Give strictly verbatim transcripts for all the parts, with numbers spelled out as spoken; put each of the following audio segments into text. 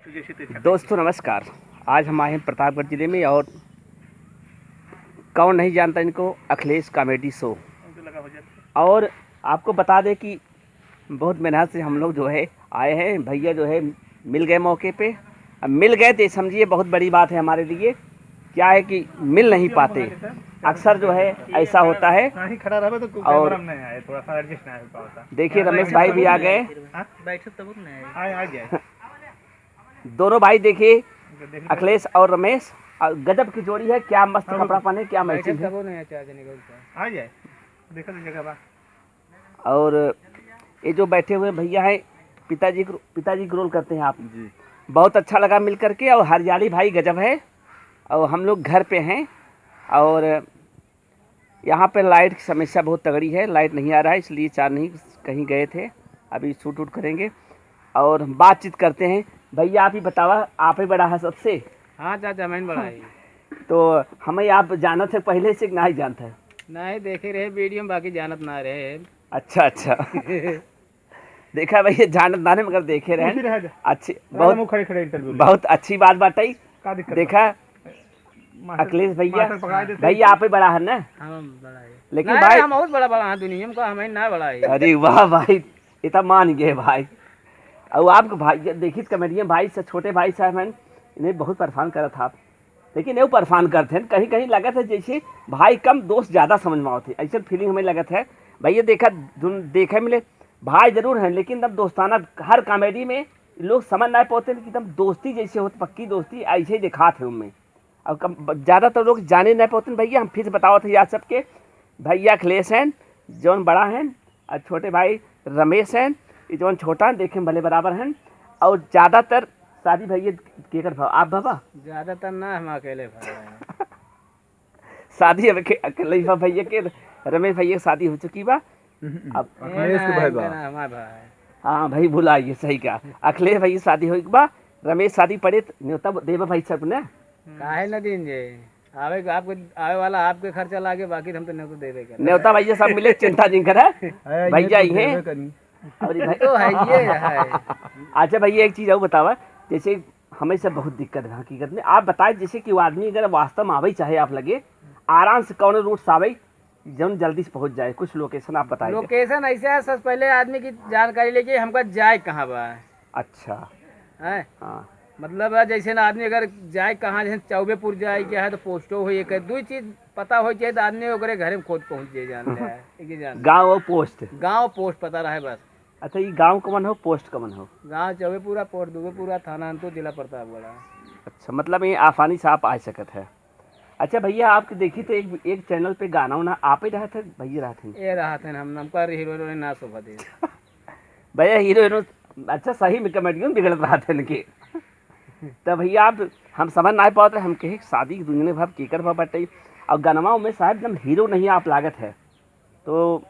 दोस्तों नमस्कार, आज हम आए हैं प्रतापगढ़ जिले में और कौन नहीं जानता इनको, अखिलेश कॉमेडी शो। और आपको बता दें कि बहुत मेहनत से हम लोग जो है आए हैं, भैया जो है मिल गए मौके पे। अब मिल गए तो ये समझिए बहुत बड़ी बात है हमारे लिए। क्या है कि मिल नहीं पाते, अक्सर जो है ऐसा होता है। हाँ, ही खड़ा रहे तो और कैमरा में नहीं आए, थोड़ा सा एडजस्ट नहीं हो पाता। देखिए रमेश भाई भी आ गए। हाँ? बैठे तब नहीं आए। आए, आ गए। दोनों भाई देखिए, अखिलेश और रमेश, और गजब की जोड़ी है। क्या मस्त हाँ, कपड़ा पहने, क्या मैचिंग है। तबो नहीं चार्ज निकलता। आ जाए, देखो तो जगह बा। और ये जो बैठे हुए भैया हैं, पिताजी को, पिताजी का रोल करते हैं आप। जी। बहुत अच्छा लगा मिल करके। और हरियाली भाई गजब है। और हम लोग घर पे हैं और यहाँ पे लाइट की समस्या बहुत तगड़ी है, लाइट नहीं आ रहा है, इसलिए चार नहीं कहीं गए थे, अभी शूट वूट करेंगे और बातचीत करते हैं। भैया आप ही बतावा, आप ही बड़ा है सबसे। हाँ चाचा, मैं बड़ा है। तो हमें आप जानत है पहले से कि नहीं जानत है? नहीं, देखे रहे वीडियो में, बाकी जानत ना रहे। अच्छा अच्छा। देखा भैया, जानत ना रहे मगर देखे रहे। अच्छी बहुत खड़े खड़े इंटरव्यू बहुत अच्छी बात बताई। देखा अखिलेश भैया, भैया आप ही बड़ा है ना? हम बड़ा है। लेकिन नहीं, भाई हम बहुत बड़ा बड़ा है दुनिया में, को हमें ना बड़ा है। अरे वाह भाई, ये तो मान गए भाई। और आपके भाई देखित कॉमेडियन भाई से, छोटे भाई साहब हैं, इन्हें बहुत परेशान करत था आप। लेकिन ये परेशान करते हैं, कहीं कहीं लगत है जैसे भाई कम दोस्त ज़्यादा समझ में आवत है, ऐसे फीलिंग हमें लगत है। भैया देखा दुन-, देखे मिले भाई जरूर हैं, लेकिन तब दोस्ताना हर कॉमेडी में लोग समझ नहीं पाते कि तब दोस्ती जैसे होत, पक्की दोस्ती ऐसे ही दिखात है उनमें। और कम ज़्यादातर लोग जाने नहीं पाते भैया। हम फिर से बतावत है यार सबके, भैया अखिलेश हैं जौन बड़ा हैं, और छोटे भाई रमेश हैं, ये जौन छोटा हैं देखे में भले बराबर हैं। और ज़्यादातर शादी भैया केकर भाव आप बाबा? ज़्यादातर ना, हम अकेले भाई हैं। शादी अब के-, अकेले ही बा भैया के, रमेश भैया के शादी हो चुकी बा। अब अखिलेश के भाई बा। हमार भाई। हाँ भाई, भुलाइए, सही कहा। अखिलेश भैया शादी हो एक बा, रमेश शादी पड़े त न्योता देबा भाई सब ने। काहे न दीन जे? आवे, आपके आवे वाला आपके खर्चा लागे, बाकी हम तो न्योता देबे करे। न्योता भैया सब मिले, चिंता जिन करे। भैया ही हैं। अरे भाई। तो है, ये है। अच्छा भैया, एक चीज और बतावा, जैसे हमें से बहुत दिक्कत है हकीकत में। आप बताए जैसे कि वो आदमी अगर वास्तव में आवे चाहे आप लगे, आराम से कौन रूट से आवे, जौन जल्दी से पहुँच जाए, कुछ लोकेशन आप बताए। लोकेशन ऐसे है, सबसे पहले आदमी की जानकारी लेके हमका जाए कहाँ बा। अच्छा। हैं? हाँ। मतलब है, जैसे ना आदमी अगर जाए कहाँ, जैसे चौबेपुर जाए के है तो पोस्टो हो, एक है, दो चीज पता हो जाए तो आदमी ओकरे घरे में खुद पहुँच जाए, जान ले। एक ही जान ले। गाँव और पोस्ट। गाँव पोस्ट पता रहे बस। अच्छा, ये गाँव कमन हो, पोस्ट कमन हो? गाँव चौबेपुरा, पोस्ट दुबेपुरा, थाना अंतुर, जिला प्रतापगढ़। अच्छा, मतलब ये आसानी से आप आ सकत है। अच्छा भैया, आपके देखी तो एक, एक चैनल पे गाना उना आप ही रहत है, भैया रहत हैं? ये रहत हैं, हम, हमका हीरो हीरोइन ना शोभा दे। भैया हीरो हीरोइन, अच्छा सही में कॉमेडियन बिगड़त रहत है इनके। तो भैया आप, हम समझ ना पावत रहे, हम कहे शादी की दुनिया भर केकर भर बटे, और गनवा में साहब एकदम हीरो नहीं आप लागत है। तो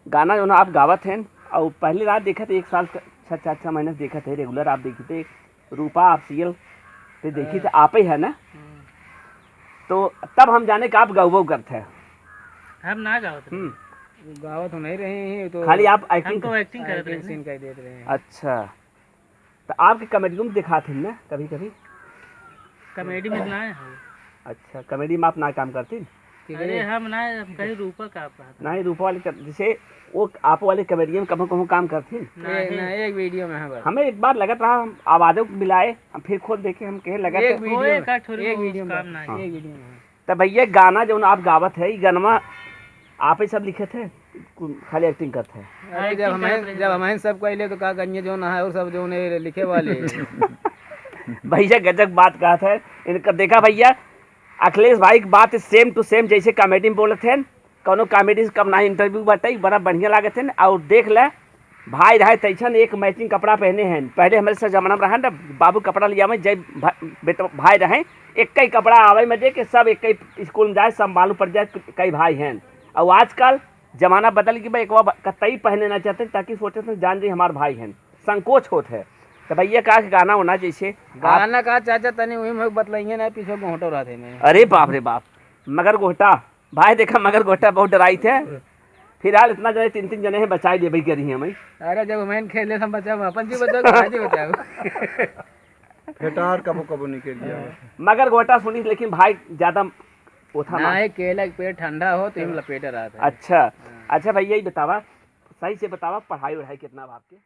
गाना जो ना आप गावत हैं, और पहली रात देखत एक साल क-, छः, चार, छः महीने से देखत है, रेगुलर आप देखते, रूपा ऑफिशियल पे देखी थे, आप ही है ना? हम्म। तो तब हम जाने कि आप गौबो करत है। हम ना गावत रहे। हम्म। गावत हो नहीं रहे हैं, तो खाली आप एक्टिंग हमको कर- एक्टिंग करत रहे सीन ना। कर देत रहे हैं। अच्छा। तो आपके कॉमेडी में दिखात हैं ना कभी कभी? कॉमेडी में ना है। अच्छा, कॉमेडी में आप ना काम करती? अरे हम ना, हम कहीं रूपा का आप कहत नहीं, रूपा वाले कर, जैसे वो आप वाले कॉमेडियन कभो कभो काम करती? नहीं। ना, एक वीडियो में है बस। हमें एक बार लगत रहा, हम आवाजों को मिलाए, हम फिर खोद देखे, हम कहे लगत एक है। वीडियो में, एक वीडियो में काम बस। नहीं। हाँ। एक वीडियो में। तो भैया गाना जो आप गावत है, ये गाना आप ही सब लिखे थे, खाली एक्टिंग करते हैं? अरे जब हमें, जब हमें सब कहले तो का करिए जो ना है और सब जो ने लिखे वाले। भैया गजब बात कहत है इनका। देखा भैया, अखिलेश भाई की बात सेम टू सेम, जैसे कॉमेडी में बोलत हैं, कौनो कॉमेडी से कम ना इंटरव्यू बाटे, बड़ा बढ़िया लागत है। और देख ले, भाई रहे तैसन एक मैचिंग कपड़ा पहने हैं। पहले हमारे सब जमाना में रहा ना, बाबू कपड़ा लिया में जय भा-, बेटा भाई रहे, एक ही कपड़ा आवे मजे के, सब एक ही स्कूल में जाए, सब मालूम पड़ जाए कई भाई हैं। और आजकल जमाना बदल गया, एक कतई पहने ना चाहते, ताकि सोचे तो जान जाए हमारे भाई हैं, संकोच होत है। तो भैया का गाना होना जैसे आप गाना का चाचा तनी वही में बतलाइए ना, पीछे घोटो रहते में। अरे बाप रे बाप, मगर गोहटा भाई देखा, मगर गोहटा बहुत डराई थे। फिलहाल इतना जने, तीन तीन जने हैं, बचाई देबे करी हैं भाई। अरे जब मैं खेले हम बचाओ, अपन जी बचाओ, भाई जी बचाओ। फेटार कबो कबो निकल गया। मगर गोटा सुनी, लेकिन भाई ज्यादा ओथा ना। ना है, केला के पेड़ ठंडा हो तो इम लपेटे रहत है। अच्छा। हाँ। अच्छा भैया, ये बतावा, सही से बतावा, पढ़ाई वढ़ाई कितना बा आपके?